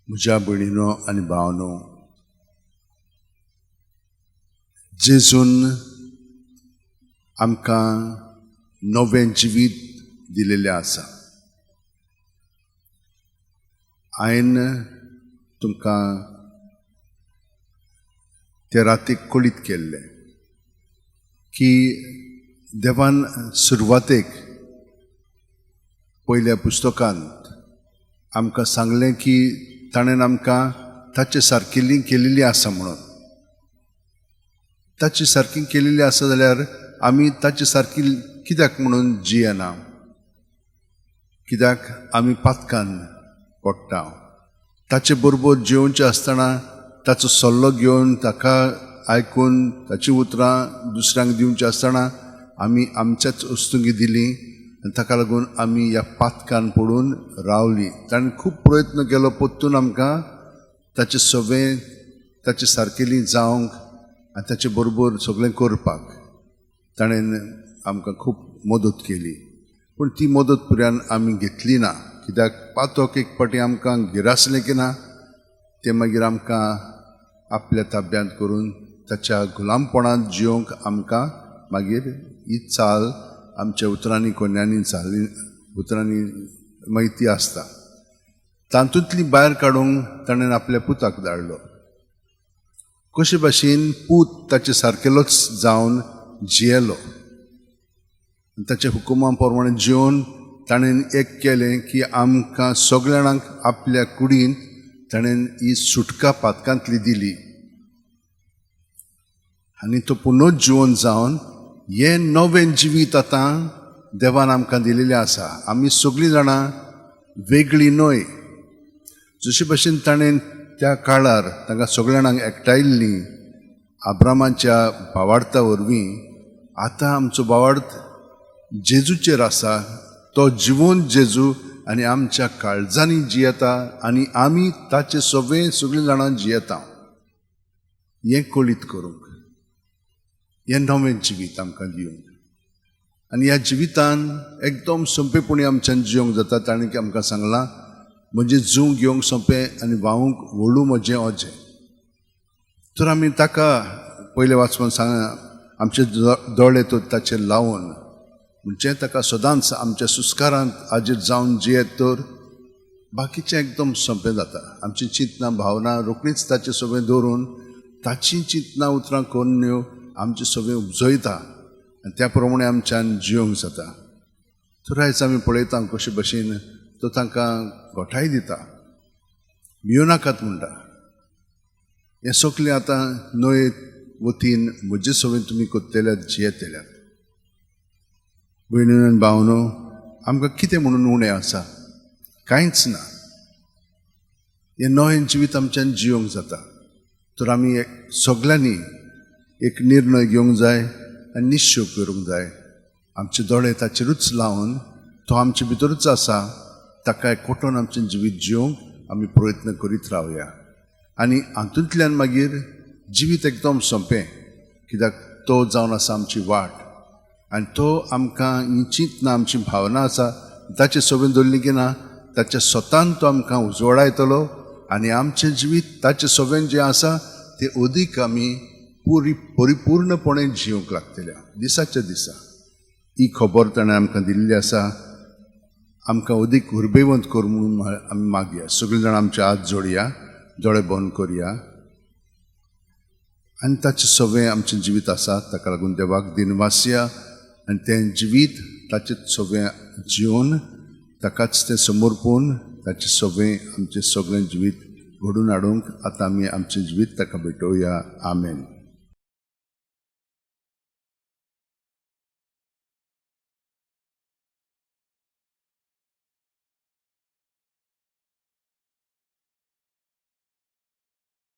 म्हज्या भयणीनो आनी भावनो, जेजून आमकां नवें जिवीत दिलेलें आसा. हांवें तुमकां ते रातीक कळीत केल्लें की देवान सुरवातेक पयल्या पुस्तकांत आमकां सांगलें की ताणें आमकां ताचे सारकेली केलेली आसा म्हणून. ताचे सारकी केलेली आसा जाल्यार आमी ताचे सारकी कित्याक म्हणून जियेना? कित्याक आमी पातकान पडटा? ताचे बरोबर जियोवचें आसतना ताचो सल्लो घेवन ताका आयकून ताची उतरां दुसऱ्यांक दिवचीं आसतना आमी आमच्याच वस्तुंकी दिली आनी ताका लागून आमी ह्या पातकान पडून रावली. ताणें खूब प्रयत्न केलो परतून आमकां ताचे सगळें ताचे सारकेली जावंक आनी ताचे बरोबर सगळें करपाक ताणें आमकां खूब मदत केली, पूण ती मदत पुऱ्यान आमी घेतली ना. कित्याक पातक एक फावटी आमकां गिरासलें की ना तें मागीर आमकां आपल्या ताब्यांत करून ताच्या गुलामपणांत जियोवंक आमकां मागीर ही चाल आमच्या उतरांनी कोन्यांनी चाली उतरांनी मागीर ती आसता. तातूंतली भायर काडूंक ताणें आपल्या पुताक धाडलो. कशे भाशेन पूत ताचे सारकेलोच जावन जियेलो, ताच्या हुकुमा प्रमाणे जिवन ताणें एक केलें की आमकां सगळ्या जाणांक आपल्या कुडीन ताणें ही सुटका पातकांतली दिली आनी तो पुनर्जिवन जावन हें नवें जिवीत आतां देवान आमकां दिलेलें आसा. आमी सगळीं जाणां वेगळीं न्हय. जशे भशेन ताणें त्या काळार तांकां सगळ्या जाणांक एकठांयल्लीं आब्रामाच्या भावार्था वरवीं, आतां आमचो भावार्थ जेजूचेर आसा. तो जिवोन जेजू आनी आमच्या काळजांनी जियेता आनी आमी ताचे सगळे सगळीं जाणां जियेता. हें कळीत करूंक हें नवें जिवीत आमकां दिवंक आनी ह्या जिवितान एकदम सोंपेपणी आमच्यान जियोंक जाता. ताणें आमकां सांगलां, म्हजें जूं घेवंक सोंपें आनी व्हांवूंक व्हडू म्हजें ओजें. तर आमी ताका पयलें वाचपान सांग, आमचे दोळे तर ताचेर लावन म्हणजे ताका सदांच आमच्या सुस्कारांत हाजीर जावन जियेत तर बाकीचें एकदम सोंपें जाता. आमची चिंतनां भावना रोखडीच ताचे सगळें दवरून ताची चिंतनां उतरां करून आमचें सगळें उपजयता आनी त्या प्रमाणे आमच्यान जियोंक जाता. तर आयज आमी पळयता कशे भशेन तो तांकां गोठाय दिता, भियो नाकात म्हणटा. हें सगळें आतां न्हंये वतीन म्हजे सगळें तुमी करतल्यात जियेतल्यात. भयणीनो आनी भावनो, आमकां कितें म्हणून उणें आसा? कांयच ना. हें नवें जिवीत आमच्यान जियोंक जाता. तर आमी सगळ्यांनी एक निर्णय घेवंक जाय आनी निश्चय करूंक जाय. आमचे दोळे ताचेरूच लावन तो आमचे भितरूच आसा, ताका एकवटून आमचें जिवीत जियोंक आमी प्रयत्न करीत रावया आनी हातूंतल्यान मागीर जिवीत एकदम सोंपें. कित्याक तो जावन आसा आमची वाट आनी तो आमकां ही चिंतना आमची भावना आसा ताचे सोबेन दवरली की ना ताच्या स्वतान तो आमकां उजवाडायतलो आनी आमचें जिवीत ताचे सोबेन जें आसा तें अदीक आमी पुरी परिपूर्णपणे जिवंक लागतल्या दिसाच्या दिसा. ही खबर ताणें आमकां दिल्ली आसा. आमकां अदीक उर्बेवंत कर म्हणून आमी मागया. सगळीं जाणां आमचे हात जोडया, दोळे बंद करया आनी ताचें सगळें आमचें जिवीत आसा ताका लागून देवाक दिनवासया आनी तें जिवीत ताचें सगळें जिवन ताकाच तें समर्पून ताचें सगळें आमचें सगळें जिवीत घडून हाडूंक आतां आमी आमचें जिवीत ताका भेटोवया. आमेन.